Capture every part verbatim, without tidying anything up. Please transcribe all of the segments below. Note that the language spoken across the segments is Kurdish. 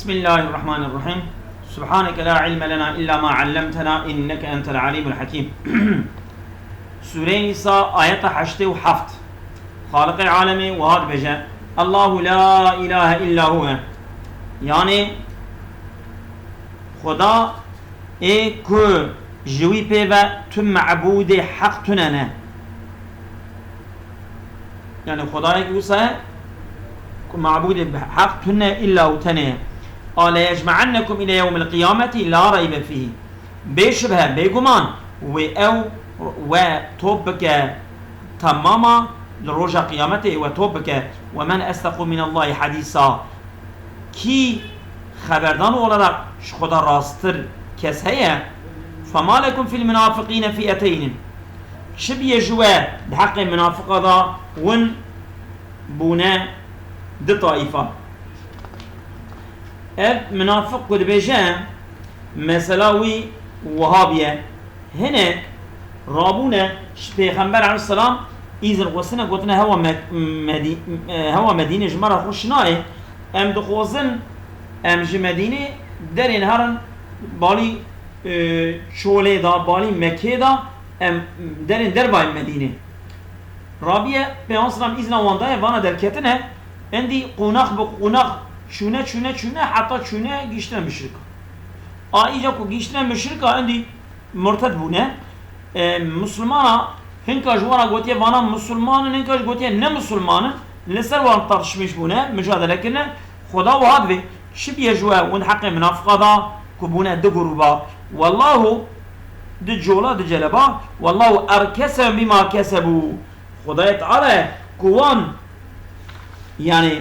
بسم الله الرحمن الرحيم. سبحانك لا علم لنا إلا ما علمتنا إنك أنت العليم الحكيم. Sûreyê Nîsa, ayeta heştê û heft. Xaliqê alemê wiha dibêje: "Allahu la ilahe illa huve." Yanî, Xuda ê ku ji wî pê ve tu mebûdê heq tune ne. Yanî Xwedayek wisa ye ku mabûdê bi heq tune illa û tenê ye. A le yecme'ennekum ile yewmil qiyameti la reybe fîhî. Bê şibhe, bê guman, wê ew we top bike temama li roja qiyametê we top bike. Ve men esdequ minallahi hadîsa. Kî xeberdan olarak ji Xweda rasttir kes heye? Fema lekum fil munafiqîne fi'eteyni. Çi bûye ji we di heqê munafiqa de win bûne di taifa? Ev munafiq ku dibêje, mesela wî wiha bûye. Hinek rabûne ji Pêxember aleyhisselam îzin xwestine, gotine hewa Me-, Medî-, e, hewa Medînê ji me re xweş nayê. Em dixwazin em ji Medînê derên herin balî, e, çolê de, balî Mekê de, em derên dervayê Medînê. Rabiye Peyxember aleyhisselam îzna wan daye, vana derketine, endî qonax bi qonax çûne, çûne, çûne, heta çûne gihîştine muşrika. A îca ku gihîştine muşrika, endî murted bûne. E, Musulmana hinka ji wan re gotiye, vana Musulman in, hinka jî gotiye ne Musulman in. Li ser wan tartişmîş bûne, micadele kirine. Xweda wiha divê, çi bûye ji we win heqê munafiqa da ku bûne du grûba? Wallahu, du cola, du celeba. Wallahu erkesehum bima kesebû. Xwedayê Teala ye ku wan, yani,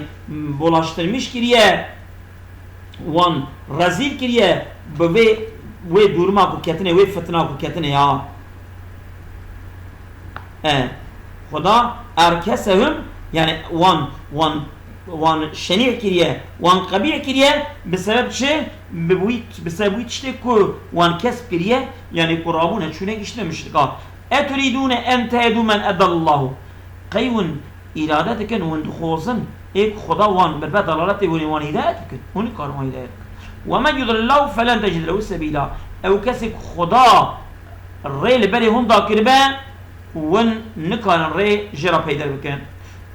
bulaştırmış kiriye, wan rezîl kiriye bi vê, wê duruma ku ketine, wê fitina ku ketine ya. E, Xuda erkesehum, yani wan, wan, wan şenî kiriye, wan qebîh kiriye, bi sebeb çi? Bi wî, bi sebeb wî tiştê ku wan kesb kiriye, yani ku rabûne çûne giştine muşrika. Eturidûne en tehdû men edallahu. Qey win Îrade dikin, hûn dixwazin ê ku Xuda wan bi be dalaletê hûn ê wan hîdayet bikin. Hûn nikarin wan hîdayet bikin. "Ve men yudlilillahu felen tecid lehu sebîla." Ew kesê ku Xuda rê li berê hûn dakiribe, hûn nikarin rê jê re peyder bikin.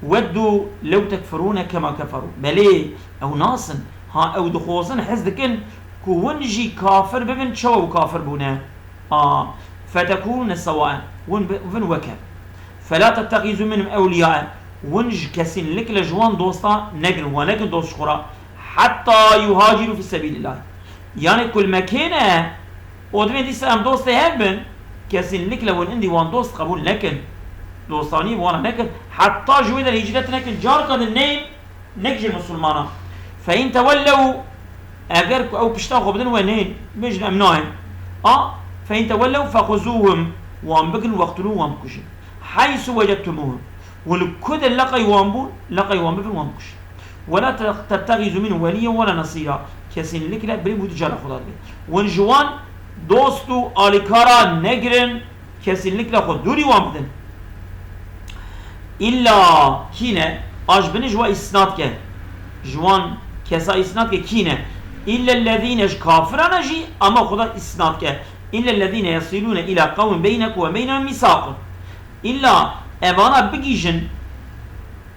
"Weddû lew tekfurûne kema keferû." Belê, ew nasin, ha ew dixwazin, hez dikin ku hûn jî kafir bibin, çawa ew kafir bûne. A, fetekûne sewaen, win bi-, win weke. Fela tettexîzû minhum ewliyâe, win ji kesînlikle ji wan dosta negirin, wan nekin dost ji xwe re. Hetta yuhacirû fî sebîlillâh. Yani ku li Mekê ne, o divê dîsa em dostê hev bin, kesînlikle win indî wan dost qebûl nekin. Dostanî wan nekin. Hetta ji wê der hicret nekin, carka din neyên, nek ji misilmana. Fe in tewellew, eger ku ew pişta xwe bidin we neyên, bêjin em nayên. A, fe in tewellew fexuzûhum, wan bigrin, weqtulûhum, wan bikujin. Heysu wecettumuhum. Û li ku de leqey wan bûn, leqey wan bibin, wan bikujin. Wela te-, tettexîzû min weliyyen wela nesîra. Kesînlikle birî bû di cala xwe de dibe. Win ji wan dost û alîkara negirin, kesînlikle xwe dûrî wan bidin. Îlla kî ne, a ji binê ji wa îsnad ke. Ji wan kesa îsnad ke kî ne. Îllellezîne, ji kafirana jî, ama Xuda îsnad ke. Îllellezîne yesîlûne îla qewmin beynekum ve beynehum mîsaqun. Îlla evana bigîjin,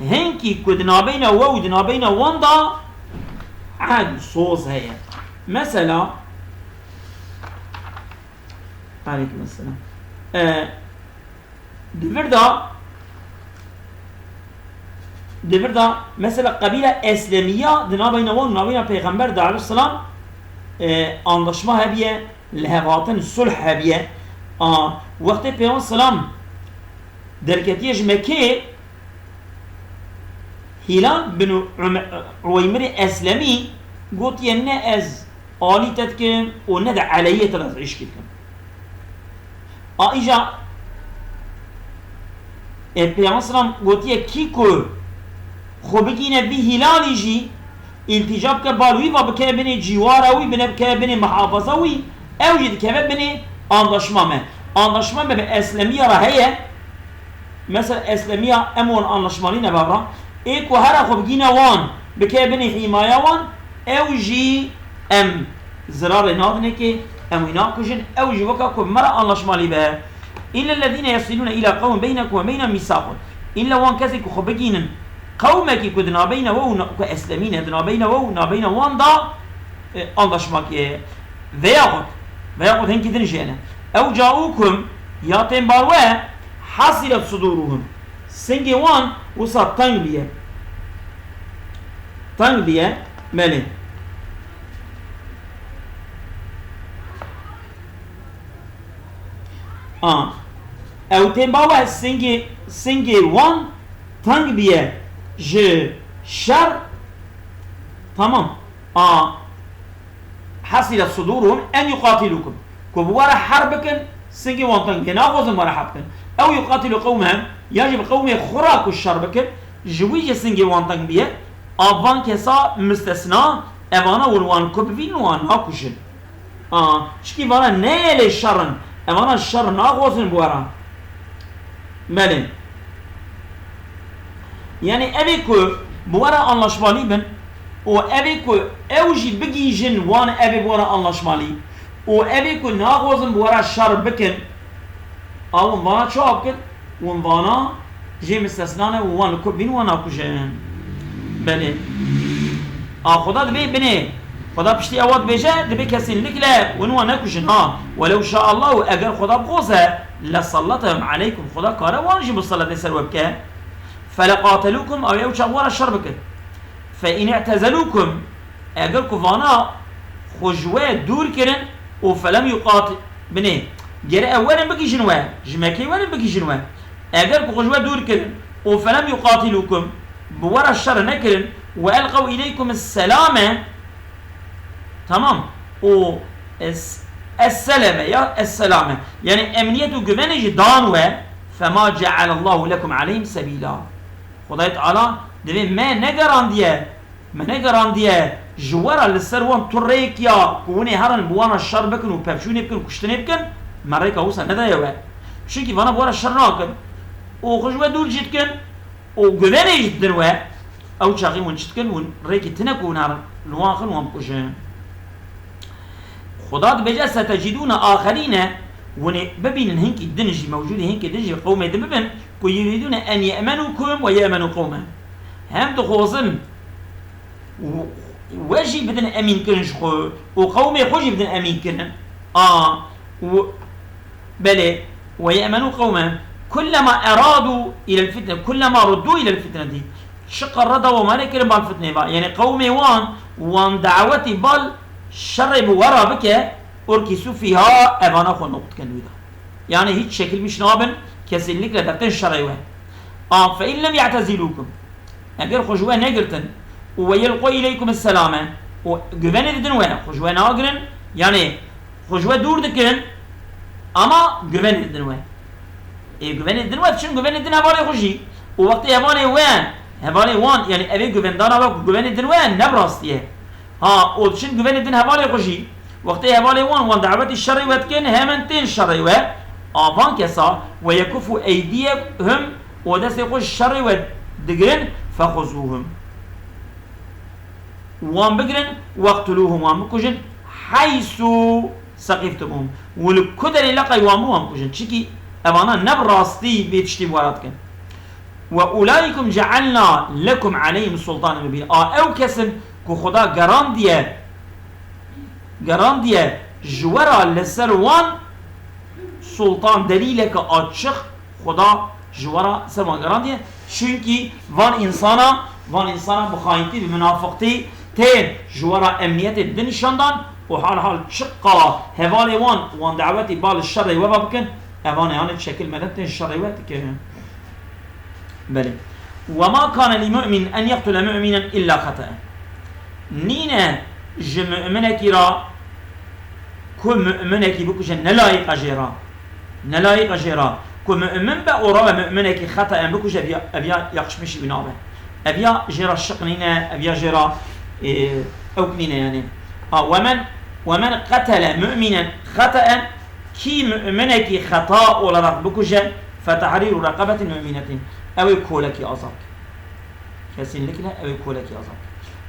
hinkî ku di nabeyna we û di nabeyna wan da ehd, soz heye. Mesela, Aleyküm selam. E, di vir de, di vir de, mesela, qebîla Eslemiya di nabeyna wan û nabeyna Peyxember de aleyhisselam, e, anlaşma hebiye, lihevhatin, sulh hebiye. A, wextê Peyxember selam derketiye ji Mekê, Hîlal bin Ume-, Uweymirê Eslemî gotiye, ne ez alî te dikim û ne de eleyê te de ez îşkî dikim. A îca, e, Peyxember selam gotiye, kî ku xwe bigîne vî Hîlalî jî, îltîca bike bal wî, va bikeve binê cîwara wî, bine bikeve binê mihafaza wî, ew jî dikeve binê anlaşma me. Anlaşma me bi Eslemiya re heye. Mesela Eslemiya em wan anlaşmalî ne bavra. Ê ku here xwe bigîne wan, bikeve binê hîmaya wan, Ew jî em zirarê nadinê kê, em wî nakujin, ew jî weka ku me re anlaşmalî be. Îlle lezîne yesilûne îla qewmin beynekum ve beynehum mîsaqun. Îlle wan kesê ku xwe bigînin qewmekî ku di nabeyna we û na-, ku eslemîne di nabeyna we û nabeyna wan da, e, anlaşmakê ye. Veyaxud, veyaxud hinkî din jî hene. Ew caûkum, ya tên bar we, hasilet sudûruhum. Singê wan wisa teng biye. Teng biye, belê. A. Ew tên bawe singê, singê wan teng biye ji şer. Tamam. A. Hasile suduruhum en yuqatilukum. Ku bi we re herb bikin, singê wan teng biye. Naxwazin bi we re herb bikin. Ew yuqatilu qewmehum, ya jî bi qewmê xwe re ku şer bikin, ji wî jî singê wan teng biye. A van kesa mistesna, evana win wan ku bivînin wan nakujin. A, çikî vana ne yelê şer in, evana şer naxwazin bi we re. Belê. Yani evê ku bi we re anlaşmalî bin û evê ku ew jî bigihîjin wan evê bi we re anlaşmalî û evê ku naxwazin bi we re şer bikin, a hûn vana çawa bikin? Hûn vana jê mistesna ne û wan li ku bîn wan nakujin. Belê. A Xweda dibê binê. Xweda piştî ewa dibêje, dibê kesînlikle hûn wan nekujin ha. Welew şa Allahu, eger Xweda bixwaze, lesallatehum aleykum. Xweda kare wan jî miseletê ser we bike. Feleqatelûkum, ew ê ew çax we re şer bikin. Fe in i'tezelûkum, eger ku vana xwe ji we dûr kirin û felem yuqat-, binê, gere ew werin bigihîjin we, ji Mekkeyê werin bigihîjin we. Eger ku xwe ji we dûr kirin û felem yuqatilûkum, bi we re şer nekirin, we elqew îleykum selame, tamam, û es-, esseleme ya esselame, yani emniyet û güvenê jî dan we, fema cealallahu lekum aleyhim sebîla. Xwedayê Teala divê me negarandiye, me negarandiye ji we re li ser wan tu rêk ya ku hûn ê herin bi wan re şer bikin û pevçûnê bikin, kuştinê bikin, me rêka wisa nedaye we. Çimkî vana bi we re şer nakin û xwe ji we dûr jî dikin û guvenê jî didin we, ew çaxî hûn çi dikin? Hûn rêkî tune ku hûn herin li wan xin wan bikujin. Xuda dibêje, "Setecîdûne axerîne", hûn ê bibînin hinkî din jî, mewcûdî hinkî din jî, qewmê din bibin ku yurîdûne en ye'menûkum we ye'menû qewmehum. Hem dixwazin we jî bidin emînkirin ji xwe û qewmê xwe jî bidin emînkirin. A, û Belê, "Ve ye'menû qewmehum kullema eradû ilel fitne, kullema ruddû ilel fitnetî." Çiqas re dewama nekirin bal fitnê ve. Yani qewmê wan, wan dawetî bal şerê bi we re bike, urkîsû fîha, evana xwe noq dikin wî de. Yani hiç şekil miş nabin, kesinlikle dertên şerê we. A, fe in lem ye'tezilûkum. Eger xwe ji we negirtin û "Ve yelqu ileykum selame", û guvenê didin we, xwe ji we nagirin, yani xwe ji we dûr dikin, ama guvenê didin we. Ê guvenê didin we, diçin guvenê din hevalê xwe jî. Û wextê hevalê we, hevalê wan, yani evê guvendana we ku guvenê din we ne bi rastî ye. Ha, û diçin guvenê din hevalê xwe jî. Wextê hevalê wan, wan dawetî şerê we dikin, hemen tên şerê we. A van kesa, "Ve yekufu eydiyehum", û destê xwe ji şerê we digirin, "Fexuzûhum." Wan bigirin, "Weqtulûhum", wan bikujin, "Heysu seqiftumuhum." Û li ku derê leqay wan bû, wan bikujin. Çikî evana ne bi rastî vê tiştî bi we re dikin. "Ve ulaikum cealna lekum aleyhim sultanen mubîn." A ew kesin ku Xuda gerandiye, gerandiye ji we re li ser wan sultan, delîleke açiq Xuda ji we re ser wan gerandiye. Çimkî van însana, van însana bi xayintî, bi munafiqtî tên ji we re emniyetê din nîşan dan û hal hal çiqa hevalê wan, wan dawetî bal şerê we ve bikin, evan ê hanê çekilmeden tên şerê we dikin. Belê. "Ve ma kane li mu'min en yeqtule mu'minen illa xataen." Nîne ji mu'minekî re ku mu'minekî bikuje, ne layîq e jê re. Ne layîq e jê re. Ku mu'min be û re ve mu'minekî xataen bikuje, ev ya, ev ya yakışmışî wî nabe. Ev ya jê re şiq nîne, ev ya jê re, e, ewk nîne yani. Ha, "Ve men, ve men qetele mu'minen xataen", kî mu'minekî xeta olarak bikuje, "fe tahriru reqebetin mu'minetin", ew ê kolekî azad. Kesinlikle ew ê kolekî azad.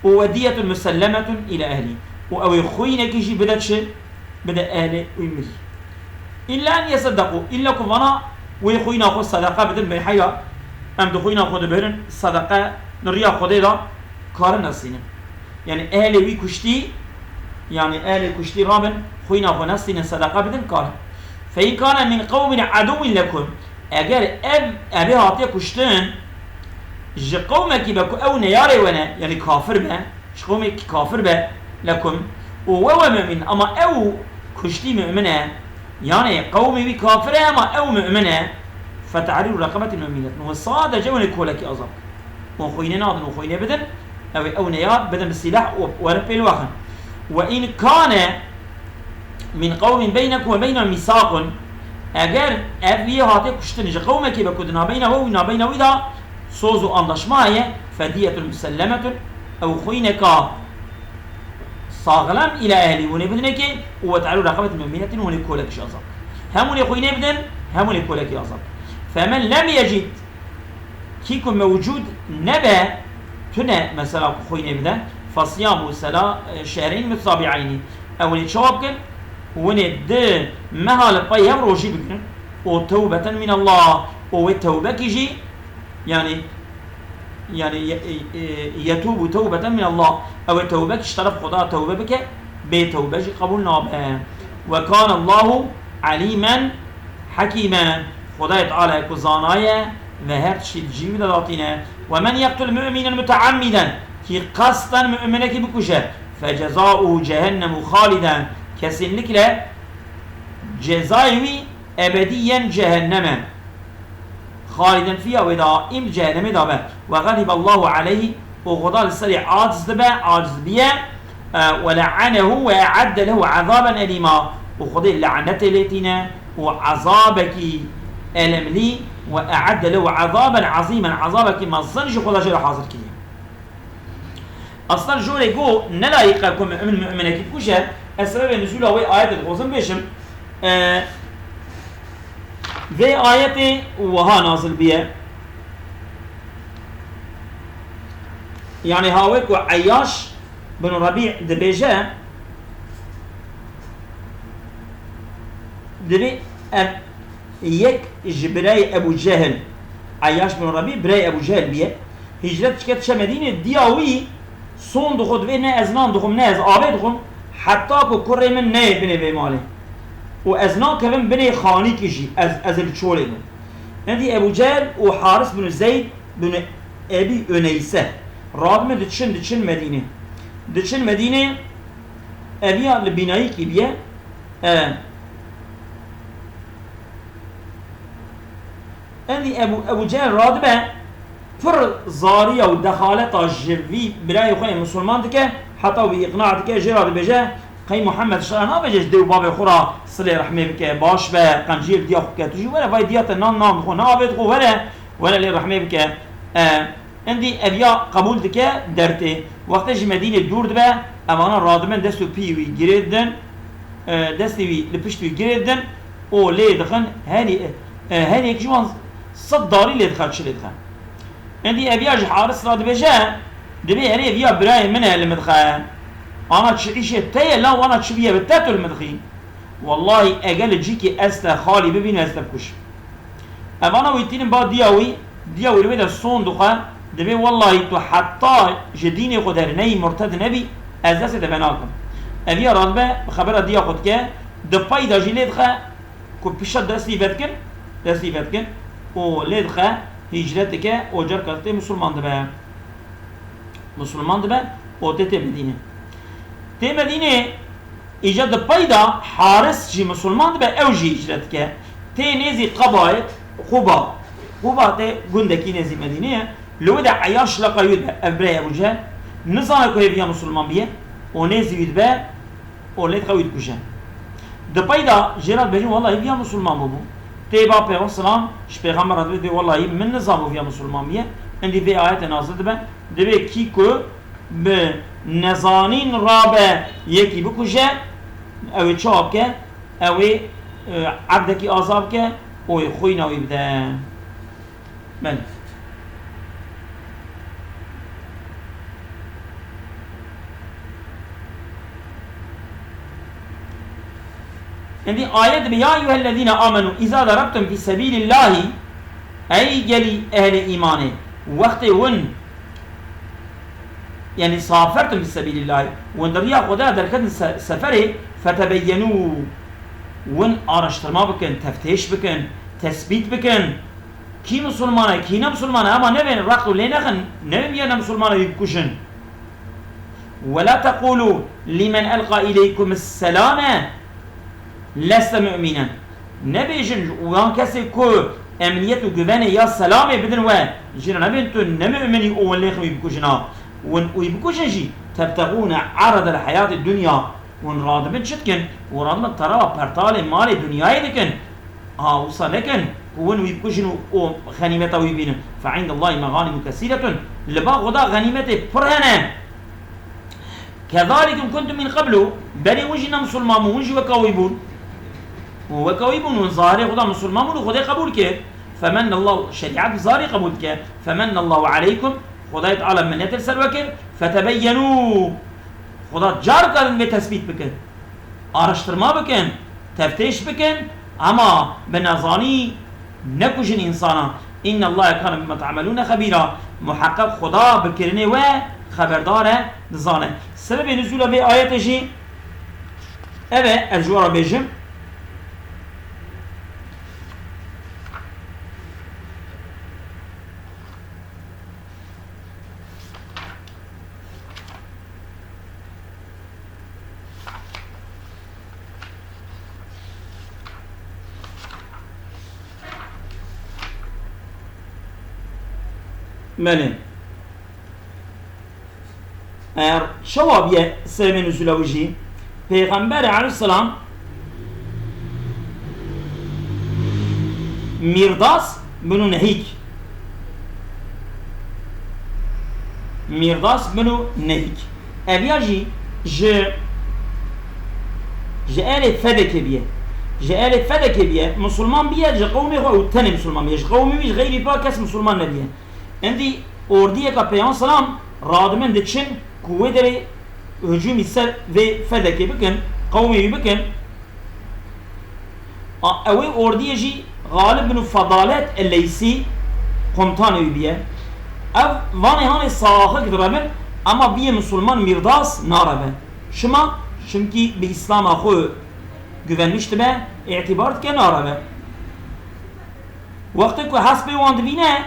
û wediyetun musellemetun île ehlî. Û ew ê xwînekî jî bide çi? Bide ehlê wî mirî. Îlla en yeseddeqû, îlla ku vana wê xwîna xwe sedeqe bidin, bê heya em di xwîna xwe dibirin, sedeqe di riya Xwedê de karin nestînin. Yani ehlê wî kuştî, yani ehlê kuştî rabin, xwîna xwe nestînin, sedeqe bidin, karin. Fe in kane min qewmin aduwwin lekum, eger ev, evê hatiye kuştin, ji qewmekî be ku ew neyarê we ne, yani kafir be, ji qewmekî kafir be, lekum, û we we mu'min, ama ew kuştî mu'min e, yani qewmê wî kafir e, ama ew mu'min e, fe tehrîru reqebetin mu'minetin, we sadece hûn ê kolekî azad kin. Hûn xwînê nadin, hûn xwînê bidin, ew ê ew neyar bidin bi sîleh û werin pêl wexin. Ve in kane min qewmin beynekum ve beynehum mîsaqun, eger ev yê hatiye kuştin ji qewmekî be ku di nabeyna we û nabeyna wî de soz û anlaşma heye, fediyetun musellemetun, ew xwîneka saxlem île ehlî hûn ê bidinekê û ve tehrîru reqebetin mu'minetin, hûn ê kolekî azad. Hem hûn ê xwînê bidin, hem hûn ê kolekî azad. Femen lem yecid, kî ku mewcûd nebe, tune mesela ku xwînê bide, fesiyamu sela, e, şehreyn mutetabi'eynî. Ew ê çawa bikin? Hûn ê di meha li pey hev rojî bigirin. Û tewbeten min Allah. Û wê tewbekî jî, yani, yani ye-, e, e, yetûbu tewbeten min Allah. Ew ê tewbekî ji teref Xweda tewbe bike, bê tewbe jî qebûl nabe. Ve kane Allahu alîmen hekîmen. Xwedayê Teala ku zanaye ve her tiştî di cihî wî de datîne. Ve men yeqtul mu'minen muteammiden, kî qesten mu'minekî bikuje, fe cezauhu cehennemu xaliden, kesinlikle cezayê wî ebedî yên cehennem e. Xaliden fiha, wê daîm di cehennemê de be. Ve xediballahu aleyhi, û Xweda li serê aciz dibe, aciz dibiye. E, ve le'anehu ve e'edde lehu azaben elîma. Û Xwedê lanetê lê tîne û ezabekî elemlî, ve e'edde lehu azaben azîmen, ezabekî mezin jî Xweda jê re hazir kiriye. Aslan jorê go ne layîq e ku mu'min mu'minekî bikuje, ez sebebê nuzûla wê ayetê dixwazim bêjim. E, vê ayetê wiha nazil biye. Yani ha wê ku Eyyaş bin Rebî dibêje, dibê ev yek ji birayê Ebû Cehil, Eyyaş bin Rebî birayê Ebû Cehil biye. Hicret dike diçe Medînê, diya wî son dixwe, divê ne ez nan dixwim, ne ez avê dixwim, heta ku kurê min neyê binê vê malê. Û ez nakevim binê xanîkî jî, ez, ez li çolê bim. Endî Ebû Cehil û Haris bin Zeyd bin Ebî Üneyse radime diçin, diçin Medînê. Diçin Medînê, eviya li bînayîkî biye. E, Endî Ebû, Ebû Cehil radibe, pir zariya û dexaleta ji vî birayê xwe yê misilman dike, heta wî îqna dike, jê re dibêje, qey Muhammed şa nabêje ji dê û bavê xwe re silê rehmê bike, baş be, qenciyê li diya xwe bike, tu jî were, vay diya te nan, nan dixwe, ne avê dixwe, were, were lê rehmê bike. E, Endî ev ya qebûl dike, dertê. Wextê ji Medînê dûr dibe, evana radibin dest û piyê wî girê didin, e, destê wî li pişt wî girê didin û lê dixin, herî, e, her yek ji wan sed darî lê dixe, çi lê dixe. Endî ev ya ji Haris re dibêje, dibê erê ev ya birayê min e li min dixe. Ana çi îşê te ye, la wana çi bûye bi te tu li min dixî? Wellahî eger li cîkî ez te xalî bibînim, ez te bikujim. Evana wî tînin ba diya wî, diya wî li wê de son dixwe, dibê wellahî tu heta ji dînê xwe derneyî, murted nebî, ez destê te venakim. Ev ya radibe, bi xebera diya xwe dike, di pey de jî lê dixe ku pişa destî vedikin, destî vedikin û lê dixe, hîcret dike û carka tê misilman dibe. Misilman dibe û tê, tê Medînê. Tê Medînê, îca di pey de Haris jî misilman dibe, ew jî hicret dike. Tê nêzî Qebayê Quba. Quba tê gundekî nêzî Medînê ye. Li wê de Eyaş leqa wî dibe, ev birayê Ebû Cehil. Nizane ku hêviya misilman biye û nêzî wî dibe, û lê dixe wî dikuje. Di pey de jê re dibêjin, wellahî viya misilman bûbû. Tê ba pêxember selam ji pêxember re dibê, dibê wellahî min nizanbû viya misilman biye. Endî vê ayetê nazil dibe. Dibê kî ku bi nezanîn rabe yekî bikuje, ew ê çawa bike? Ew ê, e, ebdekî aza bike û ê xwîna wî bide. Belê. Hindî ayet dibe, "Ya eyyuhellezîne amenu, îza darabtum fî sebîlillahî", ey gelî ehlê îmanê, wextê win, yanî safertum fî sebîlillahî, win di riya Xwedê derketin se-, seferê, fetebeyyenu, win araştirma bikin, teftêş bikin, tesbît bikin. Kî misilman e, kî ne misilman e, hema nebên reqt û lê nexin, nebên biyane misilmana wî bikujin. "Ve la teqûlû lîmen elqa îleykumis selame leste mu'mînen." Nebêjin wan kesê ku emniyet û guvenê ya selamê bidin we, jî re nebên tu ne mu'minî û win lêxin wî bikujin a. Win wî bikujin jî, "Tebtexûne eredel heyatid dunya." Hûn radibin çi dikin? Hûn radibin tereba pertalê malê dinyayê dikin. A, wisa nekin ku hûn wî bikujin û, û xenîmeta wî bînin. "Fe indallahî meganimu kesîretun." Li ba Xuda xenîmetê pir hene. "Kezalikum kuntum min qablu." Berê hûn jî ne misilman bûn, hûn jî weka wî bûn. Hûn weka wî bûn, hûn zahirê Xuda misilman bûn û Xwedê qebûl kir. "Femennallahu", şerîet zarî qebûl dike. "Femennallahu aleykum." Xwedayê Teala minnet li ser we kir. "Fetebeyyenu." Xuda carka din vê tesbît bikin. Araştirma bikin, teftêş bikin, ema bi nezanî nekujin însana. "Înne Allahe kane bima te'melûne xebîra." Muheqeq Xuda bi kirinê we xeberdar e, dizane. Sebebê nuzûla vê ayetê jî ev e, ez ji we re bêjim. Belê. Eger çawa biye sebebê nuzûla wî jî? Pêxemberê aleyhisselam Mîrdas binu Nehîk. Mîrdas binu Nehîk. Ev ya jî ji, ji ehlê Fedekê biye. Ji ehlê Fedekê biye, misilman biye, ji qewmê xwe û tenê misilman biye. Ji qewmê wî, ji xeyrî pa kes misilman nebiye. Endî ordiyeka Peyxember selam radimin diçin ku wê derê hicûmî ser vê Fedekê bikin, qewmê wî bikin. A, ew ê ordiyê jî Xalib bin Fedalet el-Leysî komutanê wî biye. Ev vanê hanê saxik direvin, ema biyê misilman Mîrdas nareve. Çima? Çimkî bi Îslama xwe güvenmiş dibe, îtîbar dike nareve. Wextê ku hespê wan dibîne,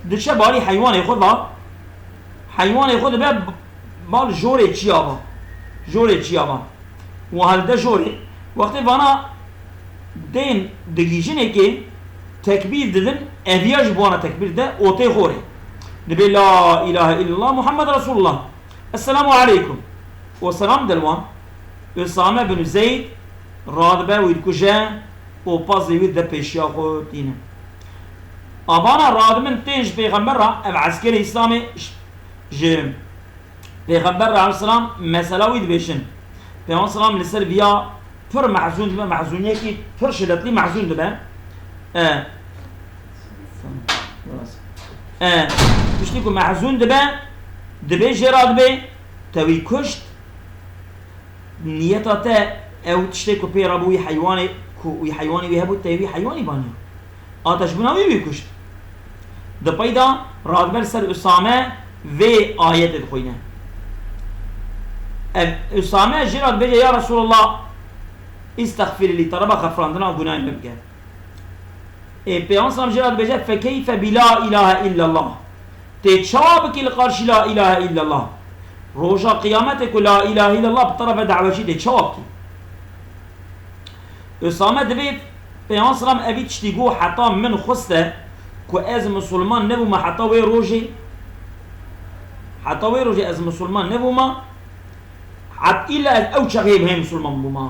diçe balî heywanê xwe va, heywanê xwe dibe bal jorê çiya va. Jorê çiya va. Û helde jorê. Wextê vana tên digihîjinekê tekbîr didin, eviya ji bo wana tekbîr de û tê xorê. Dibê, "La ilahe illallah Muhammed Resulullah. Esselamu aleykum." Û selam dil wan. Usame bin Zeyd radibe wî dikuje û pazê wî de pêşiya xwe tîne. Avana radimin tên ji pêxember re, ev eskerê Îslamê j-, ji Pêxember aleyhisselam mesela wî dibêjin. Pêxember selam li ser viya pir mehzûn dibe, mehzûniyekî pir şidetlî mehzûn dibe. E, e, tiştî ku mehzûn dibe, dibê jê re dibê, te wî kuşt, niyeta te ew tiştê ku pê re bû wî heywanê, ku wî heywanê wî hebû, te wî heywanî baniya. Ata ji bona wî wî kuşt. Di peyda radibe li ser Usame vê ayetê dixwîne. Ev Usame jê re dibêje, "Ya Resulallah, istexfir lî, tereba xefirandina gunahê min bike." Ê, Peyxember selam jê re dibêje, "Fekeyfe bi la ilahe illallah?" Tê çawa bikî li qarşî la ilahe illallah? Roja qiyametê ku la ilahe illallah bi te re ve dawetçî tê çawa bikî? Usame dibê Peyxember selam evî tiştî got, heta min xweste ku ez misilman nebûme heta wê rojê, heta wê rojê ez misilman nebûme, het îlla ez ew çaxê hê misilman bûma.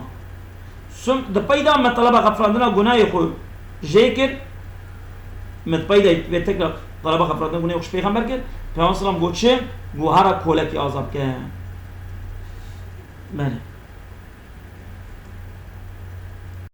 Sun di peyda me teleba xefirandina gunahê xwe jê kir, me di peyda vê tekra teleba xefirandina gunahê xwe ji Pêxember kir, Peyxember selam got çi? Got hera kolekî azad ke. Belê.